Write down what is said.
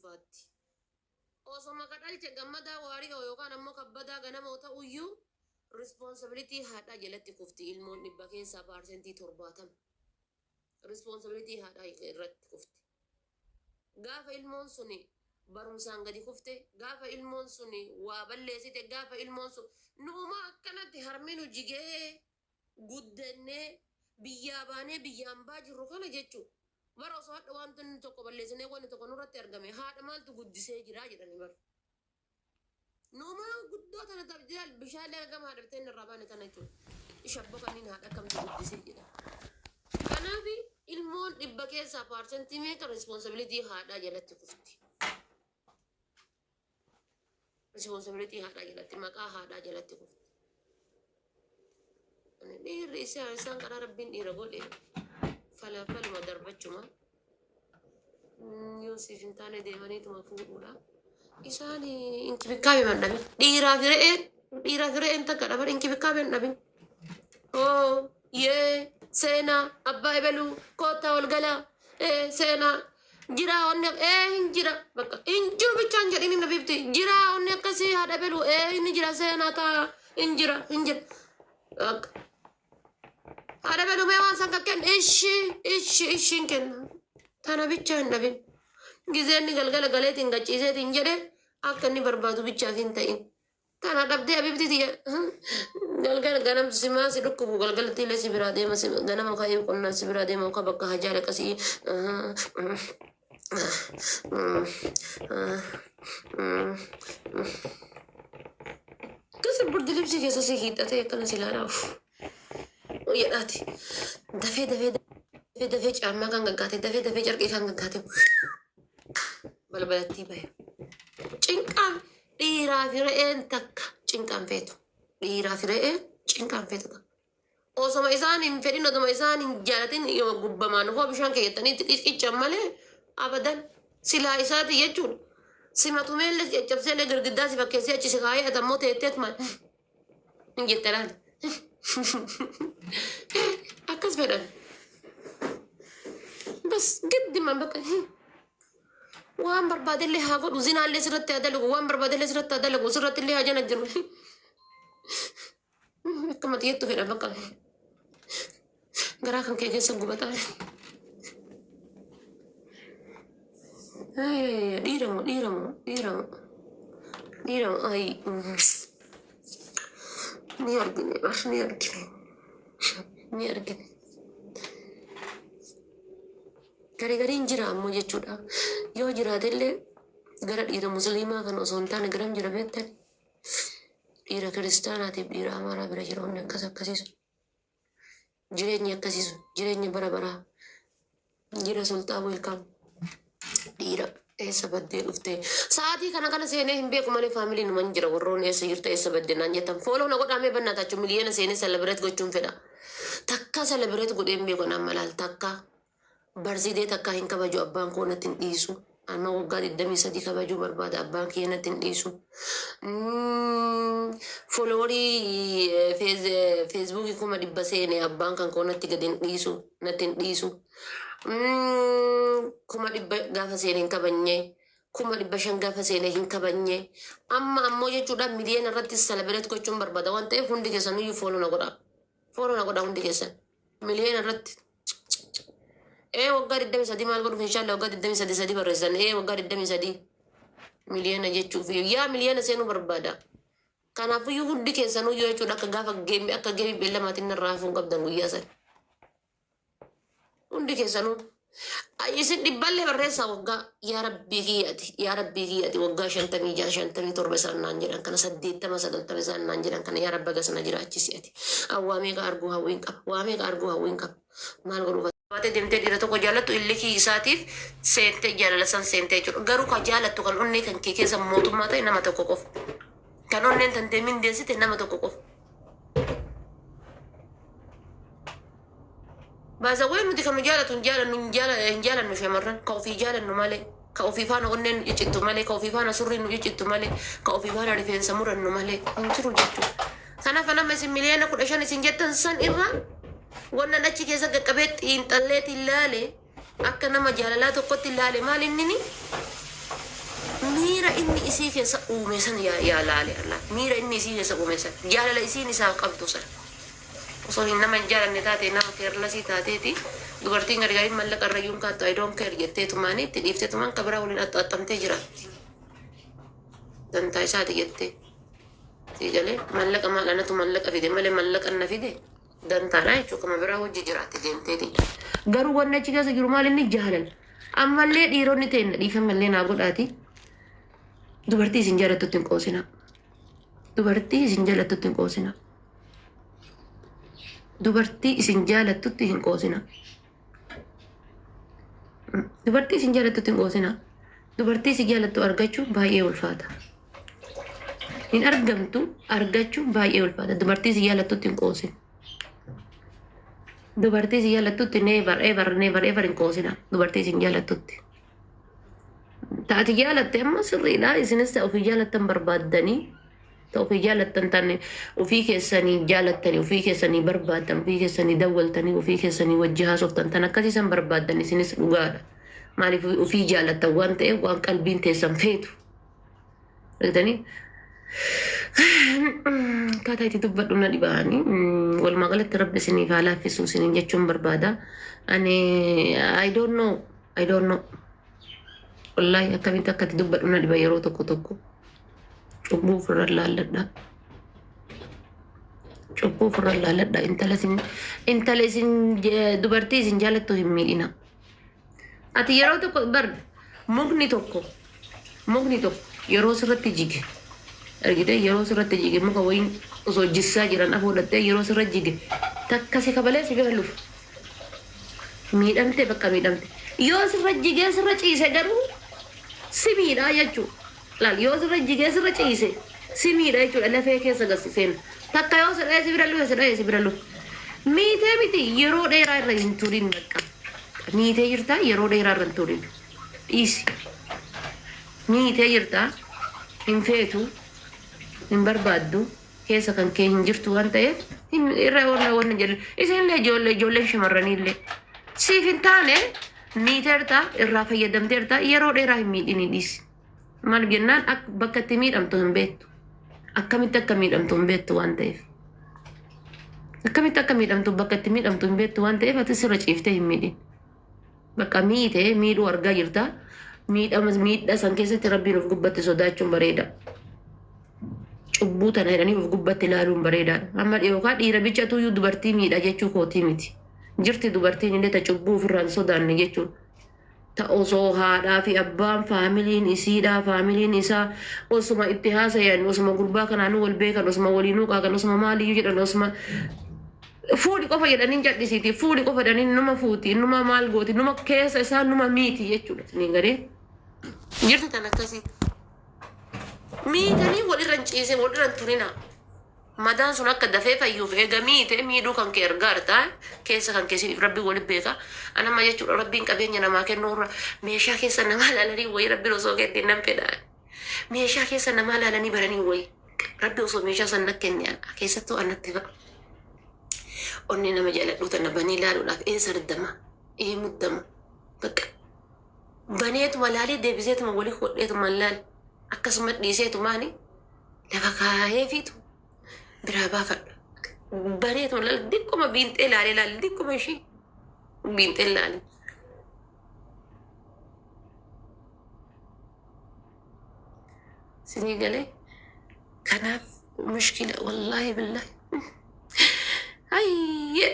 ulfaatti. Osoma ka dhalche Gammadaa Waari'oo yookaan ammoo Kabbadaa Ganamoo ta'uyyuu responsibility haadhaa jalatti kufti ilmoon dhibba keessaa paarsentii 70 responsibility haadhaa irratti kufti. Gaafa ilmoon suni barumsaan gadi kufte, gaafa ilmoon suni waa balleessite, gaafa ilmoon sun nu'uma akkanatti harmi nu jigee guddannee biyyaa baanee biyya ambaa jirru kana jechuu bara osoo hadha wanti inni tokko balleessinee wanni tokko nurratti argame haadha maaltu guddisee jira jedhani bar. Numaa guddoo tana tabjaal bishaan gama haadha bitee irraa baane tana jechuudha. Shabbo kanneen haadha akkamtu guddisee jedha. Kanaaf ilmoon dhibba keessaa paarsentii meeqa responsibility haadhaa jalatti kufti. Responsibility haadhaa jalatti maqaa haadhaa jalatti kufti. Dhiirri isaa isaan karaa rabbiin dhiira godhe falafaluma darbachuma yoo siif hin taane deemaniituma fuudhuudha. Isaan inkibikkaabee man dhabin. Dhiiraa fi re'een dhiiraa fi re'een takka dhaban inkibikkaabee hin dhabin. Oo yee seenaa abbaa ebeluu koottaa ol galaa ee seenaa jiraa onni ee hin jira bakka hin jiru bichaan jedhin hin habibti jiraa onni akkasii haadha ebeluu ee inni jira seenaa taa hin jira hin jira. Bakka haadha ebeluu mee waan san kakken ishi ishi ishi hin kenna tana bichaa hin dhabin. Gizeenni galgala galeetiin gachiiseetiin jedhe akka inni barbaadu bichaaf hin ta'in. Tana dhabdee habibti tiyya galgala ganam simaa si dhukkubu galgalatti illee si biraa deema si ganama ka'ee qonnaan si biraa deema ka bakka hajaa dhaqasii. Akkasi burdi libsii keessa si hiixatee akkana si ilaalaa uff jedhaati dafee dafee dafee dafee caammaa kan gaggaate dafee dafee carqii kan gaggaate balbalattii bahe. Cinqaan dhiiraa fi re'een takka cinqaan feetu. Dhiiraa fi re'een cinqaan feetu takka. Osoma isaan hin fedhin osoma isaan hin jaalatin yoo gubbamaan hoo bishaan keeyyatanii itti qiccichan malee abadan silaa isaati jechuudha. Simatumeellee si caccabseellee girgiddaa si fakkeessee achi si kaayee ati ammoo teetteet maal hin jette laal. Akkas fedhan. Bas giddiman bakka waan barbaadellee haa godhu zinaallee sirratti haa dalagu waan barbaadellee sirratti haa dalagu sirratti illee haa jana jiru. Akkuma xiyyeettu fedha bakka garaa kan kee keessa gubataa. Dhiiramu dhiiramu dhiiramu dhiiramu ayi ni argine bar ni argine ni argine. Gari gariin jira ammoo jechuudha. Yoo jiraatellee gara dhiira musliimaa kan osoo hin taane garam jira beektan dhiira kiristaanaatiif dhiira amaaraa bira jira wanni akkas akkasii sun. Jireenyi akkasii sun jireenya bara baraa jira sulxaa welcome dhiira eessa baddee dhuftee sa'aatii kana kana seenee hin beeku malee faamiliin numan jira warroon eessa jirta eessa badde naan jettan fooloo na godhaa mee bannaa tachu miliyoona seenee celebrate gochuun fedha takka celebrate godhee hin beeku naan malaal takka Barsidee takkaa hin kabaju abbaan koo natti hin dhiisu. Amma waggaa 23 kabajuu barbaada abbaan kiyya natti hin dhiisu. Foloorii feesbuukii 100,000 seene abbaan kan koo natti gadi hin dhiisu natti hin dhiisu. 100,000 gaafa seene hin kabajne. 500,000 gaafa seene hin kabajne. Amma ammoo jechuudha miliyoona irratti celebrate gochuun barbaada waan ta'eef hundi keessanuyyuu fooloo na godhaa. Fooloo na godhaa hundi keessan. Miliyoona irratti. Ee waggaa 23 maal godhuuf inshallah waggaa 23 sadii barreessan ee waggaa 23 miliyoona jechuuf yaa miliyoona seenuu barbaada. Kanaafuyyuu hundi keessanuu yoo jechuudha akka gaafa geemmi akka geemmi beellamaatiin narraa hafuun qabdan guyyaa sana. Hundi keessanuu isin dhibballee barreessaa waggaa yaa rabbii kiyyaati yaa rabbii kiyyaati waggaa 56 57 isaan naan jedhan kana 80 90 isaan naan jedhan kana yaa rabba gas na jiraachisi ati. An waa meeqa arguu hawwiin qaba waa meeqa arguu hawwiin qaba maal godhuuf baatee deemtee dhiira tokko jaalattu illikii isaatiif seentee jaalala san seentee jechuudha. Garuu ka jaalattu kan onnee kan kee keessa mootummaa ta'e nama tokko qofa. Kan onneen tantee mindeessite nama tokko qofa. Baazawwee nuti kan nu jaalatu hin jaalannu hin jaala- hin jaalannu shamarran ka ofii jaalannu malee ka ofii faana onneen nu ciccittu malee ka ofii faana surriin nu ciccittu malee ka ofii faana rifeensa murannu malee hin jiru jechuudha. Kanaaf nama isin miliyoona 15 isin jettan san irra wannan achi keessa qaqqabee xiinxalleetiin laale akka nama jaalalaa tokkotti laale maal innini isii keessa uume san yaa laale Allah. Miira inni isii keessa uume san, jaalala isiin isaaf qabdu san. Osoo hin nama hin jaalanne taate, nama careless taateeti, dubartiin gargariin mallaqa irra iyyuu hin kaattu, "I don't care" jetteetumaani itti dhiifteetumaan ka biraa waliin axxaxxamtee jiraatti. Dantaa isaati jettee. Sii galee? Mallaqa maal, anatu mallaqa fide malee, mallaqa na fide dantaadha jechuudha, kama biraa hojii jiraatti deemteeti. Garuu wanni achi keessa jiru maal inni? Jaalala. Ammallee dhiironni ta'e, dhiifamallee naa godhaati. Dubartii isin jaalattutti hin qoosina. Dubartii isin jaalattutti hin qoosina. Dubartii isin jaalattutti hin qoosina. Dubartii isin jaalattutti hin qoosina. Dubartii isin jaalattu argachuun baay'ee ulfaata. Hin argamtu, argachuun baay'ee ulfaata. Dubartii isin jaalattutti hin qoosin. Dubartii isin jaalattutti never ever, never ever hin qoosina. Dubartii isin jaalattutti. Taati jaalatte amma sirriidha. Isinis ta'e ofii jaalattan barbaaddanii, ta'e ofii jaalattan taane, ofii keessanii jaalattanii, ofii keessanii barbaaddan, ofii keessanii dawwaltanii, ofii keessanii wajji haasoftan, tan akkasiisan barbaaddan isinis dhugaadha. Maaliif? Ofii jaalattan waan ta'eef, waan qalbiin teessan feetu. Argitanii? Akkaataa itti dubbadhu na dhibaanii. Walumaa galatti Rabbi isiniif haa laaffisu isiniin jechuun barbaada. Ani I don't know. I don't know. Wallaahi akkamitti akka itti dubbadhu na dhiba yeroo tokko tokko. Cubbuu ofirra laalladha. Cubbuu ofirra laalladha. Intala isin dubartii isin jaalattu hin miidhina. Ati yeroo tokko bar mukni tokko yeroo sirratti jige, argite, yeroo sirratti jige, muka wayiin osoo jissaa jiran afuudhattee yeroo sirra jige, takka si kabalee si bira lufa. Miidhamte, bakka miidhamte. Yoo sirra jigee sirra ciise garuu si miidhaa jechuudha. Laal, yoo sirra jigee sirra ciise si miidha jechuudha, lafee keessa gasi seena. Takka yoo si dha'ee si bira lufe, si dha'ee si bira lufe. Miitee miti, yeroo dheeraa irra hin turin bakka. Miitee jirtaa, yeroo dheeraa irra hin turin. Dhiisi. Miitee jirtaa, hin feetu, hin barbaaddu, keessa kan kee hin jirtu waan ta'eef irra wanna jedhu. Isinillee ijoollee, ijoolleen shamarraniillee siif hin taane, miiteerta, irraa fayyadamteerta, yeroo dheeraa hin miidhini, dhiisi. Maal jennaan, bakka itti miidhamtu hin beektu. Akkamitti akka miidhamtu hin beektu waan ta'eef. Akkamitti akka miidhamtu, bakka itti miidhamtu hin beektu waan ta'eef, ati sirra ciiftee hin miidhin. Bakka miitee miidhuu argaa jirta. Miidhama miidhaa san keessatti Rabbiin of gubbatti sodaachuun bareeda. Cubbuu tana jedhanii of gubbatti ilaaluun bareedaadha. Amma yookaan dhiira bichatuyyuu dubartii miidha jechuu kootii miti. Jirti dubartiin illee ta cubbuu ofirraa hin sodaanne jechuudha. Ta osoo haadhaa fi abbaan, faamiliin isiidhaa, faamiliin isaa osuma itti haasayan, osuma gurbaa kanaanuu wal beekan, osuma waliinuu qaaqan, osuma maaliyyuu jedhan, osuma fuudhi qofa jedhaniin cadhisiiti, fuudhi qofa jedhaniin numa fuuti, numa maal gooti, numa keessa isaa numa miiti jechuudha. Isiniin gadee jirti tan akkasii. Miitanii walirra hin ciisin, walirra hin turina. Madaan sun akka dafee fayyuuf eega miite, miidhuu kan kee argaarta, keessa kan kee siif Rabbiin waliin beeka. Anamma jechuudha, Rabbiin qabeenya namaa kennuu irra meeshaa keessa namaa laalanii wayii Rabbiin osoo kenne nan fedha. Meeshaa keessa namaa laalanii baranii wayii Rabbi osoo meeshaa san na kenne, keessattuu anatti fa'a. Onnee nama jaaladhu tana banii laaluudhaaf ee sardama, ee muddama, bakka baneetuma laalee deebiseetuma walii hodheetuma laal, akkasuma dhiiseetumaani lafa kaayeefiitu biraa baafadha. Baneetuma laal, diqquma biinxee laalee laal, diqquma ishii biinxee laale. Sinii galee? Kanaaf mushkila, wallaahi billaahi. Ayye.